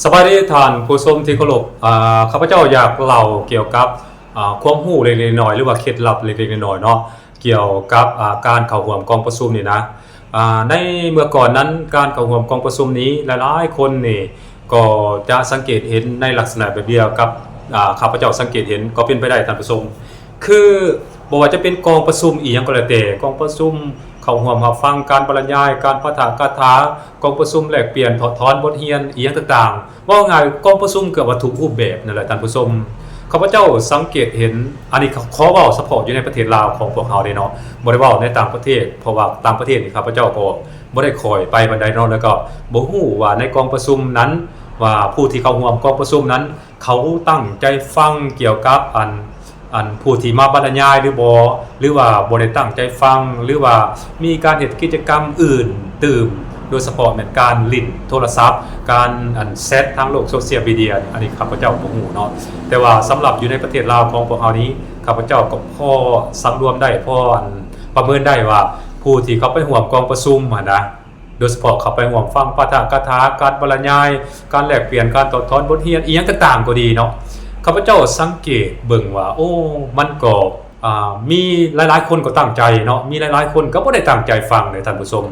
ສະບາຍດີທ່ານຜູ້ຊົມທີ່ເຄົາລົບ. ອາ ຂ້າພະເຈົ້າຢາກເລົ່າກ່ຽວກັບ ອາ ຄວາມຮູ້ເລັກໆນ້ອຍໆ ຫຼືວ່າເຄັດລັບເລັກໆນ້ອຍໆເນາະ ກ່ຽວກັບ ອາ ການເຂົ້າຮ່ວມກອງປະຊຸມນີ້ນະ. ອາ ໃນເມື່ອກ່ອນນັ້ນ ການເຂົ້າຮ່ວມກອງປະຊຸມນີ້ ຫຼາຍໆຄົນນີ້ກໍຈະສັງເກດເຫັນໃນລັກສະນະແບບດຽວກັບ ອາ ຂ້າພະເຈົ້າສັງເກດເຫັນ ກໍເປັນໄປໄດ້ທ່ານຜູ້ຊົມ. ຄືບໍ່ວ່າຈະເປັນກອງປະຊຸມອີ່ຫຍັງກໍແລ້ວແຕ່ ກອງປະຊຸມເຂົ້າຮ່ວມຮັບຟັງການບັນລະຍາຍ ການປາຖະກາຖາ ກອງປະຊຸມແລກປ່ຽນຖອດຖອນບົດຮຽນອີ່ຫຍັງຕ່າງໆ ເວົ້າງ່າຍ ກອງປະຊຸມເກືອບວ່າທຸກຮູບແບບນັ້ນແຫຼະທ່ານຜູ້ຊົມ. ຂ້າພະເຈົ້າສັງເກດເຫັນ ອັນນີ້ຂໍເວົ້າສະເພາະຢູ່ໃນປະເທດລາວຂອງພວກເຮົາເດ້ເນາະ ບໍ່ໄດ້ເວົ້າໃນຕ່າງປະເທດ ເພາະວ່າຕ່າງປະເທດນີ້ຂ້າພະເຈົ້າກໍບໍ່ໄດ້ຄ່ອຍໄປປານໃດເນາະ ແລ້ວກໍບໍ່ຮູ້ວ່າໃນກອງປະຊຸມນັ້ນ ວ່າຜູ້ທີ່ເຂົ້າຮ່ວມກອງປະຊຸມນັ້ນ ເຂົາຕັ້ງໃຈຟັງກ່ຽວກັບອັນ ອັນຜູ້ທີ່ມາບັນລະຍາຍຫຼືບໍ່ ຫຼືວ່າບໍ່ໄດ້ຕັ້ງໃຈຟັງ ຫຼືວ່າມີການເຮັດກິດຈະກຳອື່ນຕື່ມ ໂດຍສະເພາະແມ່ນການຫຼິ້ນໂທລະສັບ ການອັນແຊັດທາງໂລກໂຊຊຽວມີເດຍ ອັນນີ້ຂ້າພະເຈົ້າບໍ່ຮູ້ເນາະ. ແຕ່ວ່າສຳລັບຢູ່ໃນປະເທດລາວຂອງພວກເຮົານີ້ ຂ້າພະເຈົ້າກໍພໍສັງລວມໄດ້ ພໍອັນປະເມີນໄດ້ວ່າ ຜູ້ທີ່ເຂົ້າໄປຮ່ວມກອງປະຊຸມຫັ້ນນະ ໂດຍສະເພາະເຂົ້າໄປຮ່ວມຟັງປາຖະກາຖາ ການບັນລະຍາຍ ການແລກປ່ຽນ ການຖອດຖອນບົດຮຽນອີ່ຫຍັງຕ່າງໆກໍດີເນາະ ຂ້າພະເຈົ້າສັງເກດເບິ່ງວ່າ ໂອ້ ມັນກໍ ອາ ມີຫຼາຍໆຄົນກໍຕັ້ງໃຈເນາະ ມີຫຼາຍໆຄົນກໍບໍ່ໄດ້ຕັ້ງໃຈຟັງເດ້ທ່ານຜູ້ຊົມ.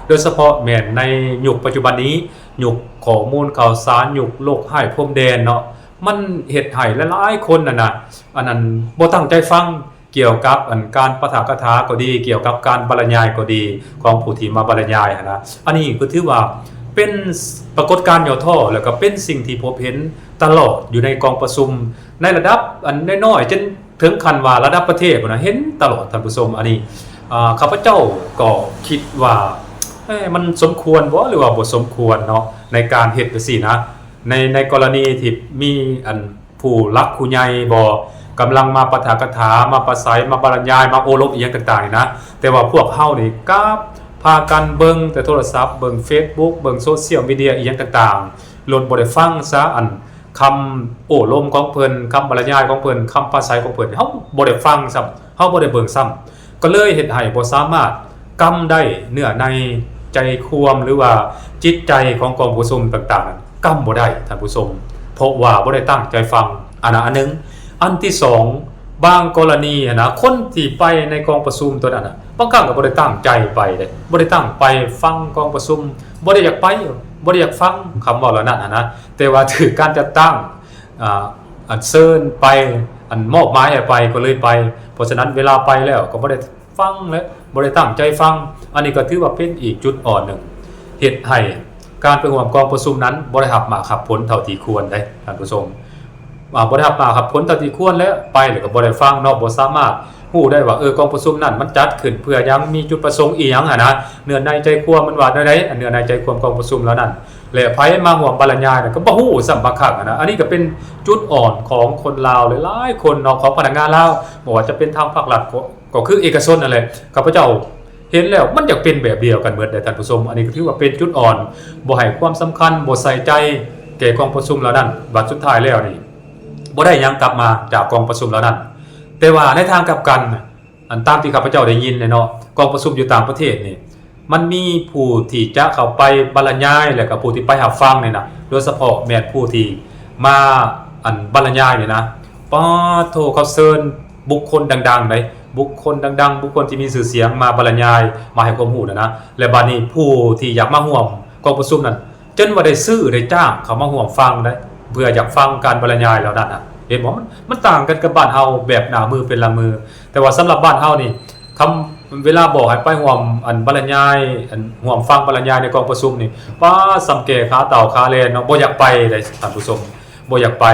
ໂດຍສະເພາະແມ່ນໃນຍຸກປັດຈຸບັນນີ້ ຍຸກຂໍ້ມູນຂ່າວສານ ຍຸກໂລກຮ້າຍພົມແດນເນາະ ມັນເຮັດໃຫ້ຫຼາຍໆຄົນນັ້ນນະ ອັນນັ້ນ ບໍ່ຕັ້ງໃຈຟັງ ກ່ຽວກັບອັນການປາຖະກາຖາກໍດີ ກ່ຽວກັບການບັນລະຍາຍກໍດີ ຂອງຜູ້ທີ່ມາບັນລະຍາຍຫັ້ນນະ. ອັນນີ້ກໍຖືວ່າເປັນປາກົດການຫຍໍ້ທໍ້ ແລ້ວກໍເປັນສິ່ງທີ່ພົບເຫັນຕະຫຼອດຢູ່ໃນກອງປະຊຸມ ໃນລະດັບອັນນ້ອຍໆ ຈົນເຖິງຂັ້ນວ່າລະດັບປະເທດພຸ້ນນະ ເຫັນຕະຫຼອດທ່ານຜູ້ຊົມ. ອັນນີ້ ອາ ຂ້າພະເຈົ້າກໍຄິດວ່າ ເອີ ມັນສົມຄວນບໍ່ ຫຼືວ່າບໍ່ສົມຄວນເນາະ ໃນການເຮັດຈັ່ງຊີ້ນະ ໃນ ໃນກໍລະນີທີ່ມີອັນ ຜູ້ຫຼັກຜູ້ໃຫຍ່ບໍ່ ກຳລັງມາປາຖະກາຖາ ມາປາໄສ ມາບັນລະຍາຍ ມາໂອ້ລົມອີ່ຫຍັງຕ່າງໆນີ້ນະ ແຕ່ວ່າພວກເຮົານີ້ກັບພາກັນເບິ່ງແຕ່ໂທລະສັບ ເບິ່ງເຟສບຸກ ເບິ່ງໂຊຊຽວມີເດຍອີ່ຫຍັງຕ່າງໆ ໂລດບໍ່ໄດ້ຟັງຊະ ອັນຄຳໂອ້ລົມຂອງເພິ່ນ ຄຳບັນລະຍາຍຂອງເພິ່ນ ຄຳປາໄສຂອງເພິ່ນ ເຮົາບໍ່ໄດ້ຟັງຊ້ຳ ເຮົາບໍ່ໄດ້ເບິ່ງຊ້ຳ ກໍເລີຍເຮັດໃຫ້ບໍ່ສາມາດກຳໄດ້ເນື້ອໃນໃຈຄວາມ ຫຼືວ່າຈິດໃຈຂອງກອງປະຊຸມຕ່າງໆນັ້ນ ກຳບໍ່ໄດ້ທ່ານຜູ້ຊົມ ເພາະວ່າບໍ່ໄດ້ຕັ້ງໃຈຟັງ ອັນນັ້ນອັນໜຶ່ງ. ອັນທີສອງ ບາງກໍລະນີຫັ້ນນະ ຄົນທີ່ໄປໃນກອງປະຊຸມຕົວນັ້ນນະ ບາງຄັ້ງກໍບໍ່ໄດ້ຕັ້ງໃຈໄປເດ້ ບໍ່ໄດ້ຕັ້ງໄປຟັງກອງປະຊຸມ ບໍ່ໄດ້ຢາກໄປ ບໍ່ໄດ້ຢາກຟັງຄຳເວົ້າເຫຼົ່ານັ້ນຫັ້ນນະ ແຕ່ວ່າຖືກການຈັດຕັ້ງ ອາ ອັນເຊີນໄປ ອັນມອບໝາຍໃຫ້ໄປ ກໍເລີຍໄປ. ເພາະສະນັ້ນເວລາໄປແລ້ວກໍບໍ່ໄດ້ຟັງ ແລະ ບໍ່ໄດ້ຕັ້ງໃຈຟັງ. ອັນນີ້ກໍຖືວ່າເປັນອີກຈຸດອ່ອນໜຶ່ງ ເຮັດໃຫ້ການໄປຮ່ວມກອງປະຊຸມນັ້ນບໍ່ໄດ້ຮັບໝາກຮັບຜົນເທົ່າທີ່ຄວນເດ້ທ່ານຜູ້ຊົມ. ອາ ບໍ່ໄດ້ຮັບໝາກຮັບຜົນເທົ່າທີ່ຄວນ ແລະ ໄປແລ້ວກໍບໍ່ໄດ້ຟັງເນາະ ບໍ່ສາມາດຮູ້ໄດ້ວ່າ ເອີ ກອງປະຊຸມນັ້ນມັນຈັດຂຶ້ນເພື່ອຫຍັງ ມີຈຸດປະສົງອີ່ຫຍັງຫັ້ນນະ ເນື້ອໃນໃຈຄວາມມັນວ່າແນວໃດ ອັນເນື້ອໃນໃຈຄວາມກອງປະຊຸມເຫຼົ່ານັ້ນ ແລະ ໃຜມາຮ່ວມບັນລະຍາຍນັ້ນກໍບໍ່ຮູ້ຊ້ຳບາງຄັ້ງຫັ້ນນະ. ອັນນີ້ກໍເປັນຈຸດອ່ອນຂອງຄົນລາວຫຼາຍໆຄົນເນາະ ຂອງພະນັກງານລາວ ບໍ່ວ່າຈະເປັນທາງພາກລັດ ກໍ ກໍຄືເອກະຊົນນັ້ນແຫຼະ. ຂ້າພະເຈົ້າເຫັນແລ້ວມັນຢາກເປັນແບບດຽວກັນໝົດເດ້ທ່ານຜູ້ຊົມ. ອັນນີ້ກໍຖືວ່າເປັນຈຸດອ່ອນ ບໍ່ໃຫ້ຄວາມສຳຄັນ ບໍ່ໃສ່ໃຈແກ່ກອງປະຊຸມເຫຼົ່ານັ້ນ ບັດສຸດທ້າຍແລ້ວນີ້ ບໍ່ໄດ້ຫຍັງກັບມາຈາກກອງປະຊຸມເຫຼົ່ານັ້ນ. ແຕ່ວ່າໃນທາງກັບກັນ ອັນຕາມທີ່ຂ້າພະເຈົ້າໄດ້ຍິນແຫຼະເນາະ ກອງປະຊຸມຢູ່ຕ່າງປະເທດນີ້ ມັນມີຜູ້ທີ່ຈະເຂົ້າໄປບັນລະຍາຍ ແລ້ວກໍຜູ້ທີ່ໄປຮັບຟັງນີ້ນະ ໂດຍສະເພາະແມ່ນຜູ້ທີ່ມາ ອັນ ບັນລະຍາຍນີ້ນະ ປາດໂທ້ ເຂົາເຊີນບຸກຄົນດັງໆໃດ ບຸກຄົນດັງໆ ບຸກຄົນທີ່ມີຊື່ສຽງມາບັນລະຍາຍ ມາໃຫ້ຄວາມຮູ້ນັ້ນນະ. ແລະ ບາດນີ້ຜູ້ທີ່ຢາກມາຮ່ວມກອງປະຊຸມນັ້ນ ຈົນວ່າໄດ້ຊື້ໄດ້ຈ້າງເຂົ້າມາຮ່ວມຟັງໄດ໋ ເພື່ອຢາກຟັງການບັນລະຍາຍເຫຼົ່ານັ້ນນະ. ເຫັນບໍ່? ມັນ ມັນຕ່າງກັນກັບບ້ານເຮົາແບບໜ້າມືເປັນລະມື. ແຕ່ວ່າສຳລັບບ້ານເຮົານີ້ ຄຳ ເວລາບອກໃຫ້ໄປຮ່ວມ ອັນ ບັນລະຍາຍ ອັນ ຮ່ວມຟັງບັນລະຍາຍໃນກອງປະຊຸມນີ້ ປາດ ສ່ຳແກ່ຂາເຕົ່າຂາແລ່ນເນາະ ບໍ່ຢາກໄປເດ້ທ່ານຜູ້ຊົມ ບໍ່ຢາກໄປ.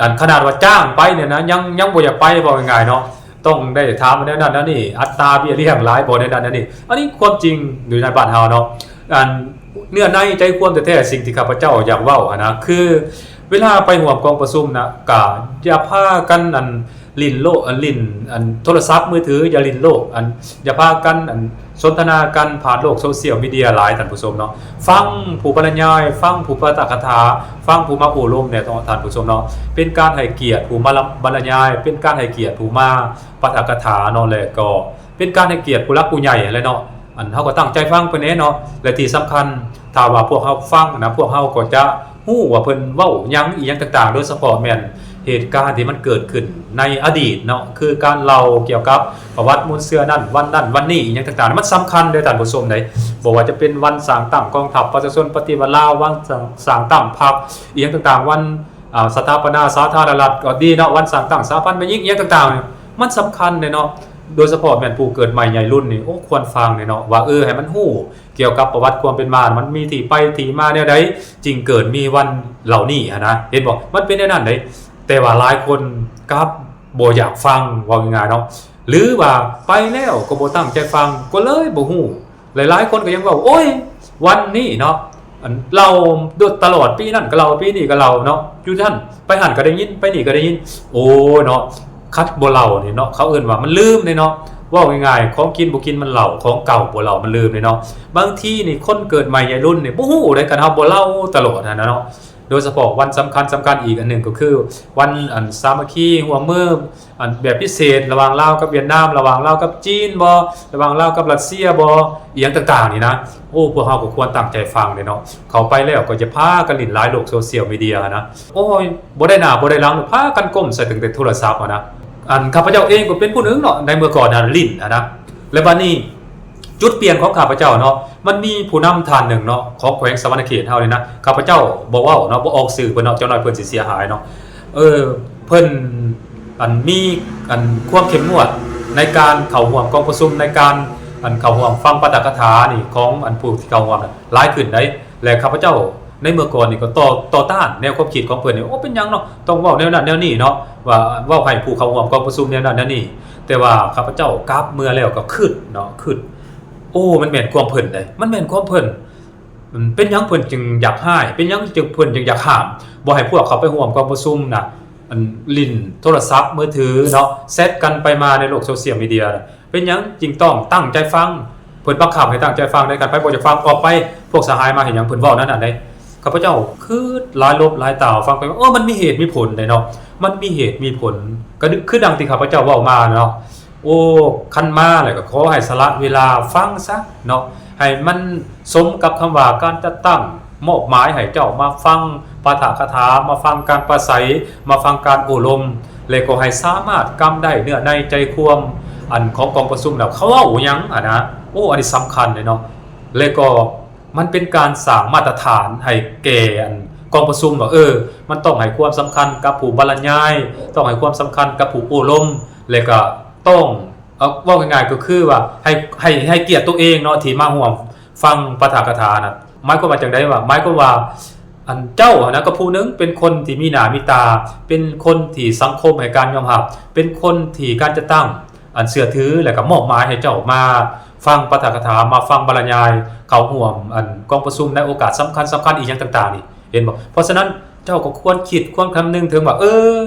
ອັນຂະໜາດວ່າຈ້າງໄປນີ້ນະ ຍັງ ຍັງບໍ່ຢາກໄປ ເວົ້າງ່າຍໆເນາະ. ຕ້ອງໄດ້ຖາມແນວນັ້ນແນວນີ້ ອັດຕາເບ້ຍລ້ຽງຫຼາຍບໍ່ ແນວນັ້ນແນວນີ້. ອັນນີ້ຄວາມຈິງຢູ່ໃນບ້ານເຮົາເນາະ. ອັນເນື້ອໃນໃຈຄວາມແທ້ໆ ສິ່ງທີ່ຂ້າພະເຈົ້າຢາກເວົ້າຫັ້ນນະ ຄືເວລາໄປຮ່ວມກອງປະຊຸມນະ ກະຢ່າພາກັນ ອັນ ຫຼິ້ນໂລກ ອັນ ຫຼິ້ນ ອັນ ໂທລະສັບມືຖື ຢ່າຫຼິ້ນໂລກ ອັນ ຢ່າພາກັນ ອັນ ສົນທະນາກັນຜ່ານໂລກໂຊຊຽວມີເດຍຫຼາຍທ່ານຜູ້ຊົມເນາະ. ຟັງຜູ້ບັນລະຍາຍ ຟັງຜູ້ປາຖະກະຖາ ຟັງຜູ້ມາໂອ້ລົມແດ່ເນາະທ່ານຜູ້ຊົມເນາະ. ເປັນການໃຫ້ກຽດຜູ້ມາລຳ ບັນລະຍາຍ ເປັນການໃຫ້ກຽດຜູ້ມາປາຖະກະຖາເນາະ ແລະ ກໍເປັນການໃຫ້ກຽດຜູ້ຫຼັກຜູ້ໃຫຍ່ຫັ້ນແຫຼະເນາະ. ອັນ ເຮົາກໍຕັ້ງໃຈຟັງເພິ່ນແດ່ເນາະ ແລະ ທີ່ສຳຄັນ ຖ້າວ່າພວກເຮົາຟັງນະ ພວກເຮົາກໍຈະ ຮູ້ວ່າເພິ່ນເວົ້າຫຍັງອີ່ຫຍັງຕ່າງໆ ໂດຍສະເພາະແມ່ນເຫດການທີ່ມັນເກີດຂຶ້ນໃນອະດີດເນາະ ຄືການເລົ່າກ່ຽວກັບປະຫວັດມູນເຊື້ອນັ້ນ ວັນນັ້ນວັນນີ້ອີ່ຫຍັງຕ່າງໆ ມັນສຳຄັນເດ້ທ່ານຜູ້ຊົມເດ້ ບໍ່ວ່າຈະເປັນວັນສ້າງຕັ້ງກອງທັບປະຊາຊົນປະຕິວັດລາວ ວັນສ້າງ ສ້າງຕັ້ງພັກອີ່ຫຍັງຕ່າງໆ ວັນ ອ່າ ສະຖາປະນາສາທາລະນະລັດກໍດີເນາະ ວັນສ້າງຕັ້ງສະຫະພັນແມ່ຍິງອີ່ຫຍັງຕ່າງໆ ມັນສຳຄັນເດ້ເນາະ ໂດຍສະເພາະແມ່ນຜູ້ເກີດໃໝ່ໃຫຍ່ລຸນນີ້ ໂອ້ ຄວນຟັງເດ້ເນາະ ວ່າ ເອີ ໃຫ້ມັນຮູ້ ກ່ຽວກັບປະຫວັດຄວາມເປັນມາ ມັນມີທີ່ໄປທີ່ມາແນວໃດ ຈຶ່ງເກີດມີວັນເຫຼົ່ານີ້ຫັ້ນນະ ເຫັນບໍ່? ມັນເປັນແນວນັ້ນເດ້ ແຕ່ວ່າຫຼາຍຄົນກັບບໍ່ຢາກຟັງ ເວົ້າງ່າຍໆເນາະ ຫຼືວ່າໄປແລ້ວກໍບໍ່ຕັ້ງໃຈຟັງ ກໍເລີຍບໍ່ຮູ້ ຫຼາຍໆຄົນກໍຍັງເວົ້າ ໂອ້ຍ ວັນນີ້ເນາະ ອັນ ເລົ່າໂດດຕະຫຼອດ ປີນັ້ນກໍເລົ່າ ປີນີ້ກໍເລົ່າເນາະ ຢູ່ຫັ້ນ ໄປຫັ້ນກໍໄດ້ຍິນ ໄປນີ້ກໍໄດ້ຍິນ ໂອ້ເນາະ ຄັນບໍ່ເລົ່ານີ້ເນາະ ເຂົາເອີ້ນວ່າມັນລືມເດ້ເນາະ ເວົ້າງ່າຍໆ ຂອງກິນບໍ່ກິນມັນເລົ່າ ຂອງເກົ່າບໍ່ເລົ່າມັນລືມເດ້ເນາະ ບາງທີນີ້ຄົນເກີດໃໝ່ໃຫຍ່ລຸນນີ້ບໍ່ຮູ້ເດ້ ຄັນເຮົາບໍ່ເລົ່າຕະຫຼອດຫັ້ນນະເນາະ ໂດຍສະເພາະວັນສຳຄັນ ສຳຄັນອີກອັນໜຶ່ງກໍຄືວັນ ອັນ ສາມັກຄີຮ່ວມມື ອັນ ແບບພິເສດ ລະຫວ່າງລາວກັບຫວຽດນາມ ລະຫວ່າງລາວກັບຈີນບໍ ລະຫວ່າງລາວກັບຣັດເຊຍບໍ ອີ່ຫຍັງຕ່າງໆນີ້ນະ ໂອ້ ພວກເຮົາກໍຄວນຕັ້ງໃຈຟັງເດ້ເນາະ ເຂົ້າໄປແລ້ວກໍຈະພາກັນຫຼິ້ນຫຼາຍໂລກໂຊຊຽວມີເດຍຫັ້ນນະ ໂອ້ຍ ບໍ່ໄດ້ໜ້າບໍ່ໄດ້ຫຼັງ ພາກັນກົ້ມໃສ່ຕັ້ງແຕ່ໂທລະສັບຫັ້ນນະ ອັນ ຂ້າພະເຈົ້າເອງກໍເປັນຜູ້ໜຶ່ງເນາະ ໃນເມື່ອກ່ອນຫັ້ນຫຼິ້ນຫັ້ນນະ ແລະ ບັດນີ້ ຈຸດປ່ຽນຂອງຂ້າພະເຈົ້າເນາະ ມັນມີຜູ້ນຳທ່ານໜຶ່ງເນາະ ຂອງແຂວງສະຫວັນນະເຂດເຮົານີ້ນະ ຂ້າພະເຈົ້າບໍ່ເວົ້າເນາະ ບໍ່ອອກຊື່ເພິ່ນເນາະ ຈັກໜ້ອຍເພິ່ນຊິເສຍຫາຍເນາະ ເອີ ເພິ່ນ ອັນ ມີ ອັນ ຄວາມເຂັ້ມງວດໃນການເຂົ້າຮ່ວມກອງປະຊຸມ ໃນການ ອັນ ເຂົ້າຮ່ວມຟັງປາຖະກະຖານີ້ ຂອງ ອັນ ຜູ້ທີ່ເຂົ້າຮ່ວມນະ ຫຼາຍຂຶ້ນໃດ໋ ແລະ ຂ້າພະເຈົ້າໃນເມື່ອກ່ອນນີ້ກໍຕໍ່ ຕໍ່ຕ້ານແນວຄວາມຄິດຂອງເພິ່ນນີ້ ໂອ້ ເປັນຫຍັງເນາະ ຕ້ອງເວົ້າແນວນັ້ນແນວນີ້ເນາະ ວ່າເວົ້າໃຫ້ຜູ້ເຂົ້າຮ່ວມກອງປະຊຸມແນວນັ້ນແນວນີ້ ແຕ່ວ່າຂ້າພະເຈົ້າກັບເມືອແລ້ວກໍຄຶດເນາະ ຄຶດ ໂອ້ ມັນແມ່ນຄວາມເພິ່ນເດ້ ມັນແມ່ນຄວາມເພິ່ນ ເປັນຫຍັງເພິ່ນຈຶ່ງຢາກຮ້າຍ ເປັນຫຍັງຈຶ່ງ ເພິ່ນຈຶ່ງຢາກຫ້າມ ບໍ່ໃຫ້ພວກເຂົາໄປຮ່ວມກອງປະຊຸມນະ ອັນ ຫຼິ້ນໂທລະສັບມືຖືເນາະ ແຊັດກັນໄປມາໃນໂລກໂຊຊຽວມີເດຍນະ ເປັນຫຍັງຈຶ່ງຕ້ອງຕັ້ງໃຈຟັງ ເພິ່ນບັງຄັບໃຫ້ຕັ້ງໃຈຟັງເດ້ ຄັນໃຜບໍ່ຢາກຟັງອອກໄປ ພວກສະຫາຍມາເຮັດຫຍັງ ເພິ່ນເວົ້າແນວນັ້ນເດ້ ຂ້າພະເຈົ້າຄຶດຫຼາຍລົບຫຼາຍຕາວຟັງໄປ ເອີ ມັນມີເຫດມີຜົນເດ້ເນາະ ມັນມີເຫດມີຜົນ ກໍຄືດັ່ງທີ່ຂ້າພະເຈົ້າເວົ້າມາເນາະ ໂອ້ ຄັນມາແລ້ວກໍຂໍໃຫ້ສະຫຼະເວລາຟັງຊະເນາະ ໃຫ້ມັນສົມກັບຄຳວ່າການຈັດຕັ້ງມອບໝາຍໃຫ້ເຈົ້າມາຟັງປາຖະກະຖາ ມາຟັງການປາໄສ ມາຟັງການໂອ້ລົມ ແລະ ກໍໃຫ້ສາມາດກຳໄດ້ເນື້ອໃນໃຈຄວາມ ອັນ ຂອງກອງປະຊຸມແລ້ວ ເຂົາເວົ້າຫຍັງຫັ້ນນະ ໂອ້ ອັນນີ້ສຳຄັນເດ້ເນາະ ແລະ ກໍ ມັນເປັນການສ້າງມາດຕະຖານໃຫ້ແກ່ ອັນ ກອງປະຊຸມວ່າ ເອີ ມັນຕ້ອງໃຫ້ຄວາມສຳຄັນກັບຜູ້ບັນລະຍາຍ ຕ້ອງໃຫ້ຄວາມສຳຄັນກັບຜູ້ໂອ້ລົມ ແລະ ກໍຕ້ອງ ເອົາ ເວົ້າງ່າຍໆກໍຄືວ່າ ໃຫ້ ໃຫ້ ໃຫ້ກຽດຕົວເອງເນາະ ທີ່ມາຮ່ວມຟັງປາຖະກະຖານະ ໝາຍຄວາມວ່າຈັ່ງໃດວະ? ໝາຍຄວາມວ່າ ອັນ ເຈົ້າຫັ້ນນະ ກໍຜູ້ໜຶ່ງເປັນຄົນທີ່ມີໜ້າມີຕາ ເປັນຄົນທີ່ສັງຄົມໃຫ້ການຍອມຮັບ ເປັນຄົນທີ່ການຈັດຕັ້ງ ອັນ ເຊື່ອຖື ແລະ ກໍມອບໝາຍໃຫ້ເຈົ້າມາຟັງປາຖະກະຖາ ມາຟັງບັນລະຍາຍ ເຂົ້າຮ່ວມ ອັນ ກອງປະຊຸມໃນໂອກາດສຳຄັນໆ ອີ່ຫຍັງຕ່າງໆນີ້ ເຫັນບໍ່? ເພາະສະນັ້ນ ເຈົ້າກໍຄວນຄິດຄວນຄຳນຶງເຖິງວ່າ ເອີ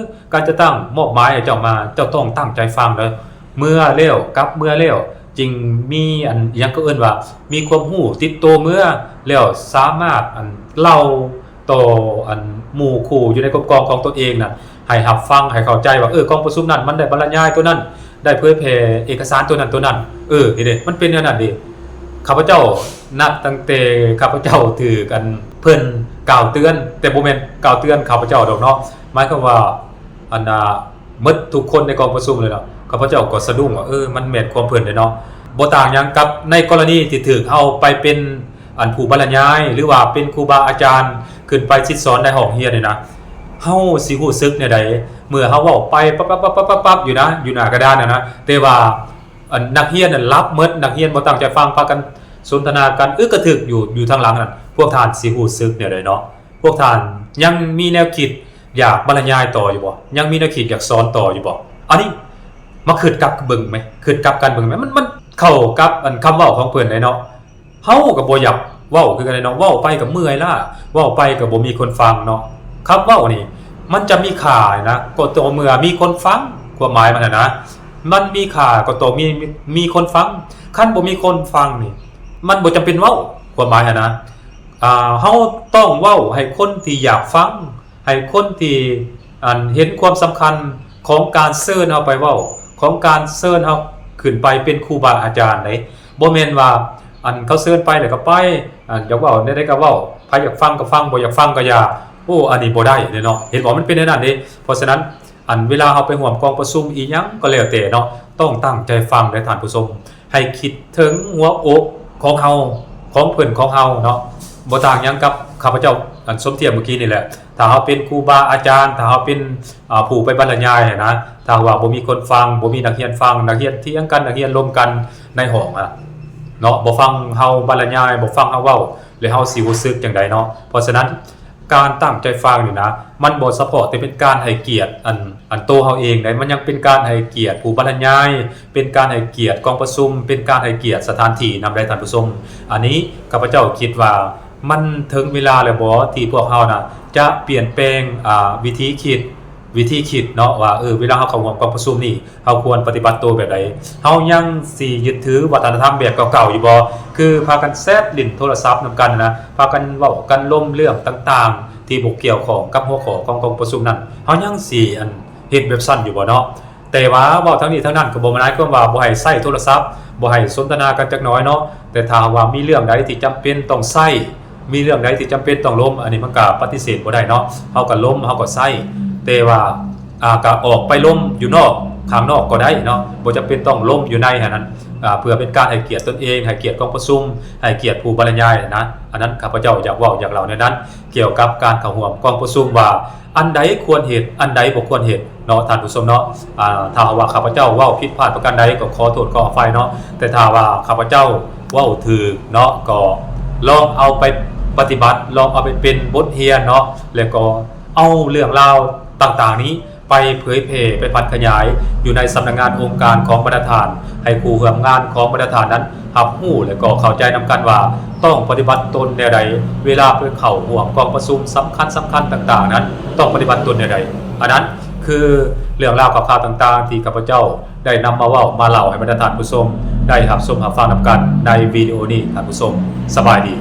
ການຈັດຕັ້ງມອບໝາຍໃຫ້ເຈົ້າມາ ເຈົ້າຕ້ອງຕັ້ງໃຈຟັງເດີ ເມືອແລ້ວ ກັບເມືອແລ້ວ ຈຶ່ງມີ ອັນ ອີ່ຫຍັງເຂົາເອີ້ນວ່າ ມີຄວາມຮູ້ຕິດໂຕເມືອ ແລ້ວສາມາດ ອັນ ເລົ່າ ຕໍ່ ອັນ ໝູ່ຄູ່ຢູ່ໃນກົມກອງຂອງຕົນເອງນັ້ນ ໃຫ້ຮັບຟັງ ໃຫ້ເຂົ້າໃຈວ່າ ເອີ ກອງປະຊຸມນັ້ນມັນໄດ້ບັນລະຍາຍໂຕນັ້ນ ໄດ້ເຜີຍແຜ່ເອກະສານໂຕນັ້ນໂຕນັ້ນ ເອີ ເຫັນເດ້ ມັນເປັນແນວນັ້ນເດ້ ຂ້າພະເຈົ້ານັບຕັ້ງແຕ່ຂ້າພະເຈົ້າຖືກ ອັນ ເພິ່ນກ່າວເຕືອນ ແຕ່ບໍ່ແມ່ນກ່າວເຕືອນຂ້າພະເຈົ້າດອກເນາະ ໝາຍຄວາມວ່າ ອັນ ນາ ໝົດທຸກຄົນໃນກອງປະຊຸມເລີຍເນາະ ຂ້າພະເຈົ້າກໍສະດຸ້ງວ່າ ເອີ ມັນແມ່ນຄວາມເພິ່ນເດ້ເນາະ ບໍ່ຕ່າງຫຍັງກັບໃນກໍລະນີທີ່ຖືກເອົາໄປເປັນ ອັນ ຜູ້ບັນລະຍາຍ ຫຼືວ່າເປັນຄູບາອາຈານ ຂຶ້ນໄປສິດສອນໃນຫ້ອງຮຽນນີ້ນະ ເຮົາຊິຮູ້ສຶກແນວໃດ ເມື່ອເຮົາເວົ້າໄປປັບໆໆໆຢູ່ນະ ຢູ່ໜ້າກະດານຫັ້ນນະ ແຕ່ວ່າ ອັນ ນັກຮຽນນັ້ນຫຼັບໝົດ ນັກຮຽນບໍ່ຕັ້ງໃຈຟັງ ພາກັນສົນທະນາກັນອຶກກະທຶກຢູ່ ຢູ່ທາງຫຼັງຫັ້ນ ພວກທ່ານຊິຮູ້ສຶກແນວໃດເນາະ? ພວກທ່ານຍັງມີແນວຄິດ ຢາກບັນລະຍາຍຕໍ່ຢູ່ບໍ່? ຍັງມີແນວຄິດຢາກສອນຕໍ່ຢູ່ບໍ່? ອັນນີ້ມາຄຶດກັບເບິ່ງແມ ຄຶດກັບກັນເບິ່ງແມ ມັນ ມັນເຂົ້າກັບ ອັນ ຄຳເວົ້າຂອງເພິ່ນເດ້ເນາະ ເຮົາກໍບໍ່ຢາກເວົ້າຄືກັນເດ້ເນາະ ເວົ້າໄປກໍເມື່ອຍລ້າ ເວົ້າໄປກໍບໍ່ມີຄົນຟັງເນາະ ຄຳເວົ້ານີ້ມັນຈະມີຄ່ານະ ກໍຕໍ່ເມື່ອມີຄົນຟັງ ຄວາມໝາຍມັນນະ ມັນມີຄ່າກໍຕໍ່ມີ ມີຄົນຟັງ ຄັນບໍ່ມີຄົນຟັງນີ້ ມັນບໍ່ຈຳເປັນເວົ້າ ຄວາມໝາຍຫັ້ນນະ ອ່າ ເຮົາຕ້ອງເວົ້າໃຫ້ຄົນທີ່ຢາກຟັງ ໃຫ້ຄົນທີ່ ອັນ ເຫັນຄວາມສຳຄັນຂອງການເຊີນເຮົາໄປເວົ້າ ຂອງການເຊີນເຮົາຂຶ້ນໄປເປັນຄູບາອາຈານເດ້ ບໍ່ແມ່ນວ່າ ອັນ ເຂົາເຊີນໄປແລ້ວກໍໄປ ອັນ ຢາກເວົ້າແນວໃດກໍເວົ້າ ໃຜຢາກຟັງກໍຟັງ ບໍ່ຢາກຟັງກໍຢ່າ ໂອ້ ອັນນີ້ບໍ່ໄດ້ເດ້ເນາະ ເຫັນບໍ່ ມັນເປັນແນວນັ້ນເດ້. ເພາະສະນັ້ນ ອັນເວລາເຮົາໄປຮ່ວມກອງປະຊຸມອີ່ຫຍັງກໍແລ້ວແຕ່ເນາະ ຕ້ອງຕັ້ງໃຈຟັງເດີທ່ານຜູ້ຊົມ ໃຫ້ຄິດເຖິງຫົວອົກຂອງເຮົາ ຂອງເພິ່ນຂອງເຮົາເນາະ. ບໍ່ຕ່າງຫຍັງກັບຂ້າພະເຈົ້າ ອັນສົມທຽບມື້ກີ້ນີ້ແຫຼະ ຖ້າເຮົາເປັນຄູບາອາຈານ ຖ້າເຮົາເປັນ ອາ ຜູ້ໄປບັນລະຍາຍຫັ້ນນະ ຖ້າວ່າບໍ່ມີຄົນຟັງ ບໍ່ມີນັກຮຽນຟັງ ນັກຮຽນຖຽງກັນ ນັກຮຽນລົມກັນໃນຫ້ອງຫັ້ນເນາະ ບໍ່ຟັງເຮົາບັນລະຍາຍ ບໍ່ຟັງເຮົາເວົ້າ ແລ້ວເຮົາຊິຮູ້ສຶກຈັ່ງໃດເນາະ. ເພາະສະນັ້ນ ການຕັ້ງໃຈຟັງນີ້ນະ ມັນບໍ່ສະເພາະແຕ່ເປັນການໃຫ້ກຽດ ອັນ ອັນໂຕເຮົາເອງໃດ໋ ມັນຍັງເປັນການໃຫ້ກຽດຜູ້ບັນລະຍາຍ ເປັນການໃຫ້ກຽດກອງປະຊຸມ ເປັນການໃຫ້ກຽດສະຖານທີ່ນຳໃດ໋ທ່ານຜູ້ຊົມ. ອັນນີ້ຂ້າພະເຈົ້າຄິດວ່າ ມັນເຖິງເວລາແລ້ວບໍ່ ທີ່ພວກເຮົານະຈະປ່ຽນແປງ ອາ ວິທີຄິດ ວິທີຄິດເນາະ ວ່າ ເອີ ເວລາເຮົາເຂົ້າຮ່ວມກອງປະຊຸມນີ້ ເຮົາຄວນປະຕິບັດໂຕແບບໃດ? ເຮົາຍັງຊິຍຶດຖືວັດທະນະທຳແບບເກົ່າໆຢູ່ບໍ່? ຄືພາກັນແຊັດຫຼິ້ນໂທລະສັບນຳກັນນະ ພາກັນເວົ້າກັນລົມເລື່ອງຕ່າງໆ ທີ່ບໍ່ກ່ຽວຂ້ອງກັບຫົວຂໍ້ຂອງກອງປະຊຸມນັ້ນ ເຮົາຍັງຊິ ອັນ ເຮັດແບບຊັ້ນຢູ່ບໍ່ເນາະ? ແຕ່ວ່າເວົ້າທັງນີ້ທັງນັ້ນ ກໍບໍ່ໝາຍຄວາມວ່າບໍ່ໃຫ້ໃຊ້ໂທລະສັບ ບໍ່ໃຫ້ສົນທະນາກັນຈັກໜ້ອຍເນາະ. ແຕ່ຖ້າວ່າມີເລື່ອງໃດທີ່ຈຳເປັນຕ້ອງໃຊ້ ມີເລື່ອງໃດທີ່ຈຳເປັນຕ້ອງລົມ ອັນນີ້ມັນກະປະຕິເສດບໍ່ໄດ້ເນາະ ເຮົາກະລົມ ເຮົາກະໃຊ້ ແຕ່ວ່າ ອາ ກະອອກໄປລົມຢູ່ນອກ ຂ້າງນອກກໍໄດ້ເນາະ ບໍ່ຈຳເປັນຕ້ອງລົມຢູ່ໃນຫັ້ນນະ ອາ ເພື່ອເປັນການໃຫ້ກຽດຕົນເອງ ໃຫ້ກຽດກອງປະຊຸມ ໃຫ້ກຽດຜູ້ບັນລະຍາຍຫັ້ນນະ. ອັນນັ້ນຂ້າພະເຈົ້າຢາກເວົ້າຢາກເລົ່າແນວນັ້ນ ກ່ຽວກັບການເຂົ້າຮ່ວມກອງປະຊຸມວ່າ ອັນໃດຄວນເຮັດ ອັນໃດບໍ່ຄວນເຮັດເນາະທ່ານຜູ້ຊົມເນາະ. ອາ ຖ້າວ່າຂ້າພະເຈົ້າເວົ້າຜິດພາດປະການໃດ ກໍຂໍໂທດຂໍອະໄພເນາະ ແຕ່ຖ້າວ່າຂ້າພະເຈົ້າເວົ້າຖືກເນາະ ກໍລອງເອົາໄປປະຕິບັດ ລອງເອົາໄປເປັນບົດຮຽນເນາະ ແລ້ວກໍເອົາເລື່ອງລາວຕ່າງໆນີ້ ໄປເຜີຍແຜ່ ໄປຜັນຂະຫຍາຍຢູ່ໃນສຳນັກງານອົງການຂອງບັນດາທ່ານ ໃຫ້ຄູ່ຮ່ວມງານຂອງບັນດາທ່ານນັ້ນຮັບຮູ້ ແລະກໍເຂົ້າໃຈນຳກັນວ່າ ຕ້ອງປະຕິບັດຕົນແນວໃດ ເວລາໄປເຂົ້າຮ່ວມກອງປະຊຸມສຳຄັນໆຕ່າງໆນັ້ນ ຕ້ອງປະຕິບັດຕົນແນວໃດ. ອັນນັ້ນຄືເລື່ອງລາວຂ່າວໆຕ່າງໆ ທີ່ຂ້າພະເຈົ້າໄດ້ນຳມາເວົ້າມາເລົ່າໃຫ້ບັນດາທ່ານຜູ້ຊົມໄດ້ຮັບຊົມຮັບຟັງນຳກັນໃນວິດີໂອນີ້. ທ່ານຜູ້ຊົມ ສະບາຍດີ.